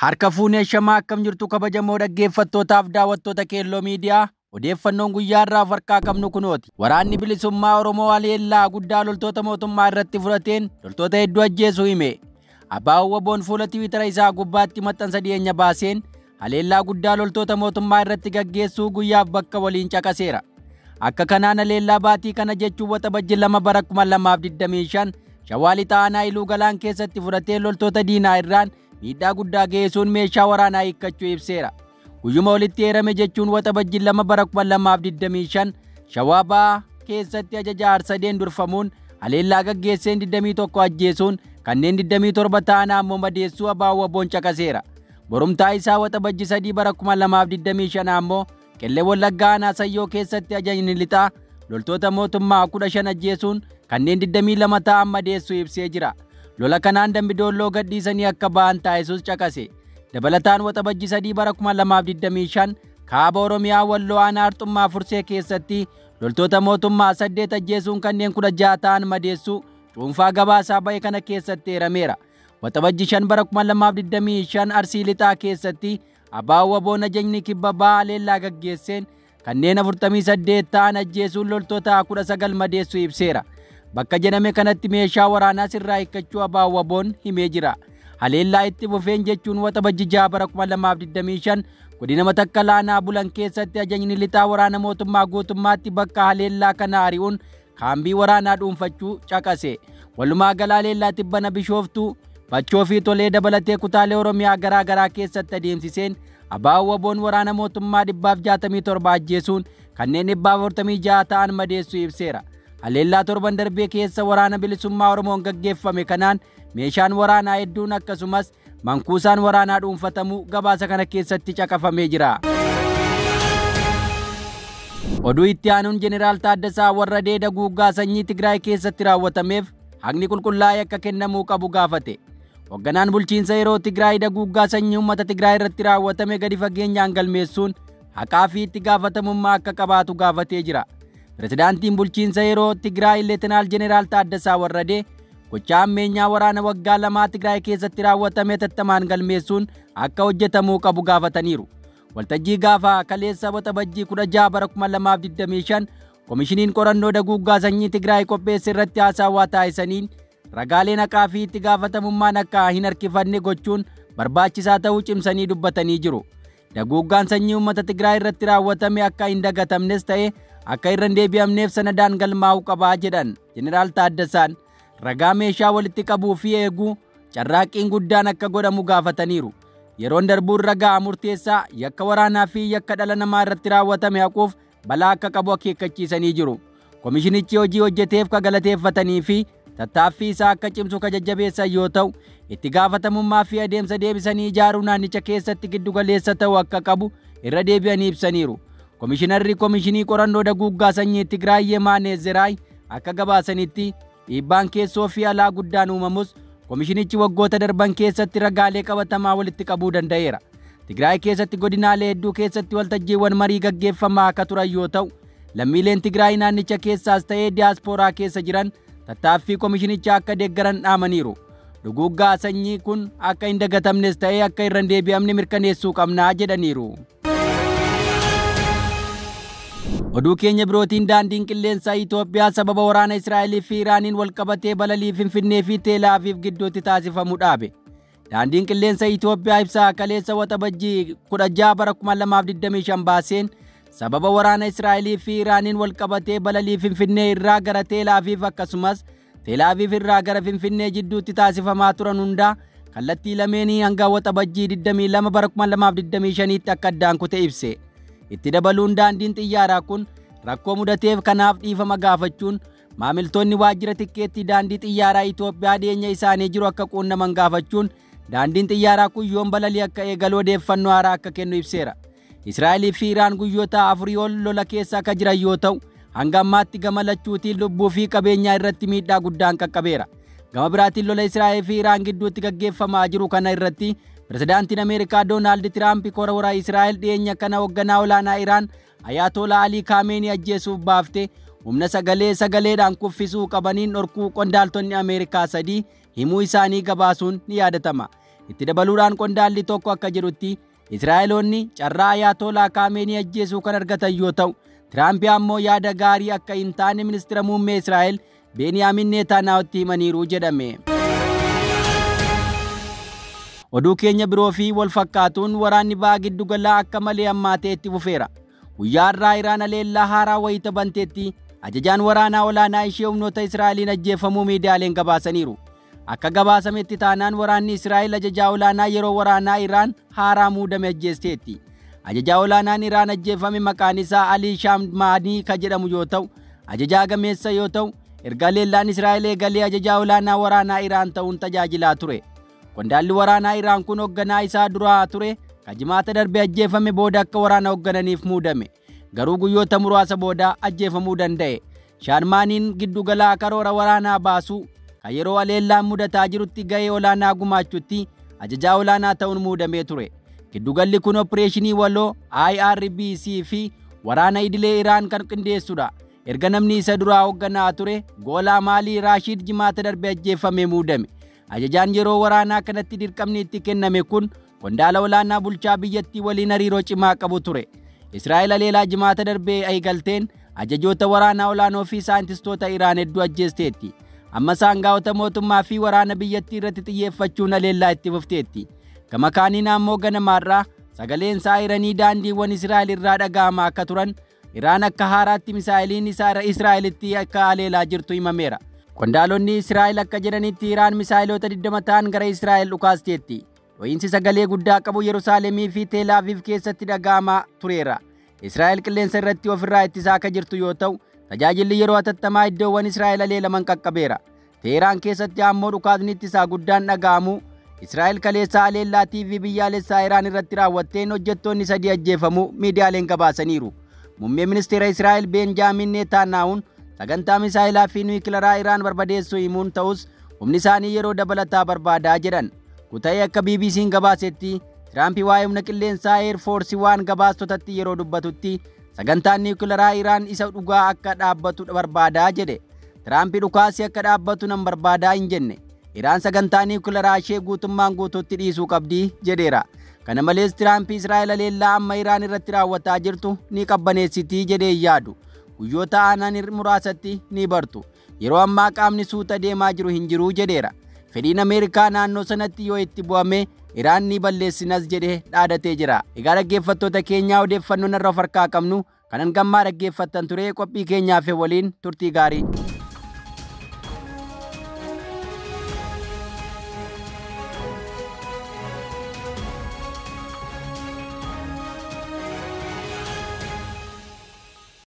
Harka fuunee shamaa akkam jirtu kabajamoo dhaggeeffattootaaf daawwattoota Keelloo Miidiyaa odeeffannoon guyyaa irraa of harkaa qabnu kunooti. Waraanni bilisummaa Oromoo haleellaa guddaa loltoota mootummaa irratti fudhateen loltoota hedduu ajjeesuu hime. Abbaan Waboon fuula Tiwiitara isaa gubbaatti maxxansa dhiyeenya baaseen haleellaa guddaa loltoota mootummaa irratti gaggeessuu guyyaaf bakka waliin caqaseera. Akka kanaan haleellaa baatii kana jechuun Waxabajji 2 bara 2025 Shawaa Lixaa Aanaa Iluu Galaan keessatti fudhatee loltoota diinaa irraan miidhaa guddaa geessuun meeshaa waraanaa hiikkachuu ibseera. Guyyuma walitti eerame jechuun Waxabajji 2 bara 2025 Shawaa Ba'aa keessatti ajaja Arsadeen durfamuun haleellaa gaggeesseen 21 ajjeesuun kanneen 27 ta'an ammoo madeessuu Abbaan Waboon caqaseera. Borumtaa isaa Waxabajji 3 bara 2025 ammoo Qellee Wallaggaa Aanaa Sayyoo keessatti ajajni lixaa loltoota mootummaa 15 ajjeesuun kanneen 22 ta'an madeessuu ibsee jira. Lola kanaan Dambidoolloo gadhiisanii akka ba'an taasisuus caqase. Dabalataan Waxabajji 3 bara 2025 kaaba Oromiyaa Walloo Aanaa Arxummaa Fursee keessatti loltoota mootummaa 8 ajjeesuun kanneen 16 ta'an madeessuu cuunfaa gabaasaa ba'e kana keessatti eerameera. Waxabajji 5 bara 2025 Arsii Lixaa keessatti Abbaan Waboon ajajni kibba ba'aa haleellaa gaggeesseen kanneen 48 ta'an ajjeesuun loltoota 19 madeessuu ibseera. Bakka jedhame kanatti meeshaa waraanaa sirraa hiikkachuu Abbaan Waboon himee jira. Haleellaa itti fufeen jechuun Waxabajji 6 bara 2025 godina Matakkal Aanaa Bulan keessatti ajajni lixaa waraana mootummaa guutummaatti bakka haleellaa kana ari'uun kaambii waraanaa dhuunfachuu caqase. Walumaa gala haleellaa tibbana Bishooftuu, Bachoo fi Tolee dabalatee kutaalee Oromiyaa garaa garaa keessatti adeemsiseen Abbaan Waboon waraana mootummaa 167 ajjeesuun kanneen 146 ta'an madeessuu ibseera. Haleellaa torban darbee keessa waraana bilisummaa Oromoon gaggeeffame kanaan meeshaan waraanaa hedduun akkasumas mankuusaan waraanaa dhuunfatamuu gabaasa kana keessatti caqafamee jira. Oduu itti aanuun Jeneraal Taaddasaa Warradee daguuggaa sanyii Tigraay keessatti raawwatameef haqni qulqullaa'ee akka kennamuu qabu gaafate. Hoogganaan bulchiinsa yeroo Tigraay daguuggaa sanyii uummata Tigraay irratti raawwatame gadi fageenyaan galmeessuun haqaa fi itti gaafatamummaa akka qabaatu gaafatee jira. Pirezidaantiin bulchiinsa yeroo Tigraay Leetinaal Jeneraal Taaddasaa Warradee gochaa ammeenyaa waraana waggaa lamaa Tigraay keessatti raawwatame tattamaan galmeessuun akka hojjetamuu qabu gaafataniiru. Waltajjii gaafa kaleessa Waxabajjii 16 bara 2025 Komishiniin qorannoo daguuggaa sanyii Tigraay qopheesse irratti haasawaa taasisaniin ragaaleen haqaa fi itti gaafatamummaan akka hin harkifanne gochuun barbaachisaa ta'uu cimsanii dubbatanii jiru. Daguuggaan sanyii uummata Tigraay irratti raawwatame akka hin dagatamnes ta'e akka irra hin deebi'amneef sanadaan galmaa'uu qabaa jedhan Jeneraal Taaddasaan ragaa meeshaa walitti qabuu fi eeguu carraaqqiin guddaan akka godhamu gaafataniiru. Yeroon darbuun ragaa murteessaa yakka waraanaa fi yakka dhala namaa irratti raawwatame haquuf balaa akka qabu akeekkachiisanii jiru. Komishinichi hojii hojjeteef ka galateeffatanii fi tattaaffii isaa akka cimsu ka jajjabeessan yoo ta'u, itti gaafatamummaa fi adeemsa deebisanii ijaaruu naannicha keessatti giddu galeessa ta'u akka qabu irra deebi'anii ibsaniiru. Komishinarri Komishinii Qorannoo Daguuggaa Sanyii Tigraay Yemaanee Zeraay akka gabaasanitti dhiibbaan keessoo fi alaa guddaan uumamus komishinichi waggoota darban keessatti ragaalee qabatamaa walitti qabuu danda'eera. Tigraay keessatti godinaalee hedduu keessatti waltajjiiwwan marii gaggeeffamaa akka turan yoo ta'u, lammiileen Tigraay naannicha keessaas ta'ee diyaaspooraa keessa jiran tattaaffii komishinichaa akka deeggaran dhaamaniiru. Duguuggaa sanyii kun akka hin dagatamnes ta'ee akka irra hin deebi'amne mirkaneessuu qabnaa jedhaniiru. Oduu keenya birootiin daandiin qilleensaa Itoophiyaa sababa waraana Israa'elii fi Iraaniin walqabatee balalii Finfinnee fi Teelaaviif gidduutti taasifamu dhaabe. Daandiin qilleensa Itoophiyaa ibsaa kaleessa Waxabajjii 16 bara 2025 baaseen sababa waraana Israa'elii fi Iraaniin walqabatee balalii Finfinnee irraa gara Teelaaviif akkasumas Teelaaviif irraa gara Finfinnee jidduutti taasifamaa turan hundaa kallattii lameenii hanga Waxabajjii 22 bara 2025tti akka addaan kute ibse. Itti dabaluun daandiin xiyyaaraa kun rakkoo mudateef kanaaf dhiifama gaafachuun maamiltoonni waajjira tikkeettii daandii xiyyaaraa Itoophiyaa dhiyeenya isaanii jiru akka quunnaman gaafachuun daandiin xiyyaaraa kun yoom balalii akka eegalu odeeffannoo haaraa akka kennu ibseera. Israa'elii fi Iraan guyyoota afurii ol lola keessa akka jiran yoo ta'u, hanga ammaatti gama lachuutiin lubbuu fi qabeenyaa irratti miidhaa guddaan qaqqabeera. Gama biraatiin lola Israa'el fi Iraan gidduutti gaggeeffamaa jiru kana irratti Pirezidaantiin Ameerikaa Doonaald Tiraamp karoora Israa'el dhiyeenya kana hoogganaa olaanaa Iraan Ayaatolaa Alii Kaameenii ajjeesuuf baafte humna sagalee sagaleedhaan kuffisuu qabaniin dhorkuu qondaaltonni Ameerikaa sadii himuu isaanii gabaasuun ni yaadatama. Itti dabaluudhaan qondaalli tokko akka jedhutti Israa'eloonni carraa Ayaatolaa Kaameenii ajjeesuu kan argatan yoo ta'u, Tiraamp ammoo yaada gaarii akka hin taane ministeera muummee Israa'el Beeniyaamin Neetaaniyaahutti himaniiru jedhame. Oduu keenya biroo fi wal fakkaatuun waraanni ba'a giddugalaa akka malee hammaatee itti fufeera. Guyyaa har'aa Iraan haleellaa haaraa wayita banteetti ajajaan waraanaa olaanaa ishee humnoota Israa'eliin ajjeefamuu miidiyaaleen gabaasaniiru. Akka gabaasametti taanaan waraanni Israa'el ajajaa olaanaa yeroo waraanaa Iraan haaraa muudame ajjeesteetti. Ajajaa olaanaan Iraan ajjeefame maqaan isaa Alii Shaammaanii kan jedhamu yoo ta'u, ajajaa gameessa yoo ta'u, erga haleellaan Israa'el eegalee ajajaa olaanaa waraanaa Iraan ta'uun tajaajilaa ture. Qondaalli waraanaa Iraan kun hoogganaa isaa duraa ture kan jimaata darbe ajjeefame booda akka waraana hooggananiif muudame. Garuu guyyoota muraasa booda ajjeefamuu danda'e. Shaarmaaniin giddugalaa karoora waraanaa baasuu kan yeroo haleellaan mudataa jirutti ga'ee olaanaa gumaachutti ajajaa olaanaa ta'uun muudamee ture. Giddugalli kun opereeshinii waloo IRBC fi waraana idilee Iraan kan qindeessudha. Erga namni isa duraa hoogganaa ture Goolaa Maalii Raashiid jimaata darbe ajjeefamee muudame. Ajajaan yeroo waraanaa kanatti dirqamni itti kenname kun qondaala olaanaa bulchaa biyyattii waliin hariiroo cimaa qabu ture. Israa'el haleelaa jimaata darbee eegalteen ajajoota waraanaa olaanoo fi saayintistoota Iraan hedduu ajjeesteetti. Amma saangaa'ota mootummaa fi waraana biyyattii irratti xiyyeeffachuun haleellaa itti fufteetti. Gama kaaniin ammoo ganamaarraa sagaleen saayiranii daandiiwwan Israa'el irraa dhaga'amaa akka turan Iraan akka haaraatti misaa'iliin Israa'elitti akka haleelaa jirtu himameera. Qondaalonni Israa'el akka jedhanitti Iraan misaa'iloota 20 ta'an gara Israa'el dhukaasteetti. Dho'iinsi sagalee guddaa qabu Yerusaalemii fi Teel Aviv keessatti dhaga'amaa tureera. Israa'el qilleensa irratti ofirraa ittisaa akka jirtu yoo ta'u, tajaajilli yeroo hatattamaa iddoowwan Israa'el haleelaman qaqqabeera. Teheraan keessatti ammoo dhukaasni ittisaa guddaan dhaga'amu. Israa'el kaleessaa haleellaa TV biyyaalessaa Iraan irratti raawwatteen hojjettoonni 3 ajjeefamuu miidiyaaleen gabaasaniiru. Muummee ministeera Israa'el Beenjaamin Neetaaniyaahuun sagantaa misaa'ilaa fi niwukilaraa Iraan barbadeessuu himuun ta'us humni isaanii yeroo dabalataa barbaadaa jedhan. Kuta'ee akka BBC'n gabaasetti Tiraamp waa'ee humna qilleensaa Air Force waan gabaastotatti yeroo dubbatutti sagantaan niwukilaraa Iraan isa dhugaa akka dhaabbatu barbaadaa jedhe. Tiraamp dhukaasii akka dhaabbatu nan barbaadaa hin jenne. Iraan sagantaa niwukilaraa ishee guutummaan guutuutti dhiisuu qabdi jedheera. Kana malees Tiraamp Israa'el haleellaa amma Iraan irratti raawwataa jirtu ni qabbaneessitii jedhee yaadu. Guyyoota aanan muraasatti ni bartu. Yeroo ammaa qaamni suuta deemaa jiru hin jiru jedheera. Fedhiin Ameerikaa naannoo sanatti yoo itti bu'ame Iraan ni balleessinas jedhee dhaadatee jira. Egaa dhaggeeffattoota keenyaa odeeffannoon irra of harkaa qabnu kanan gammaa dhaggeeffattan ture qophii keenyaaf waliin turtii gaarii.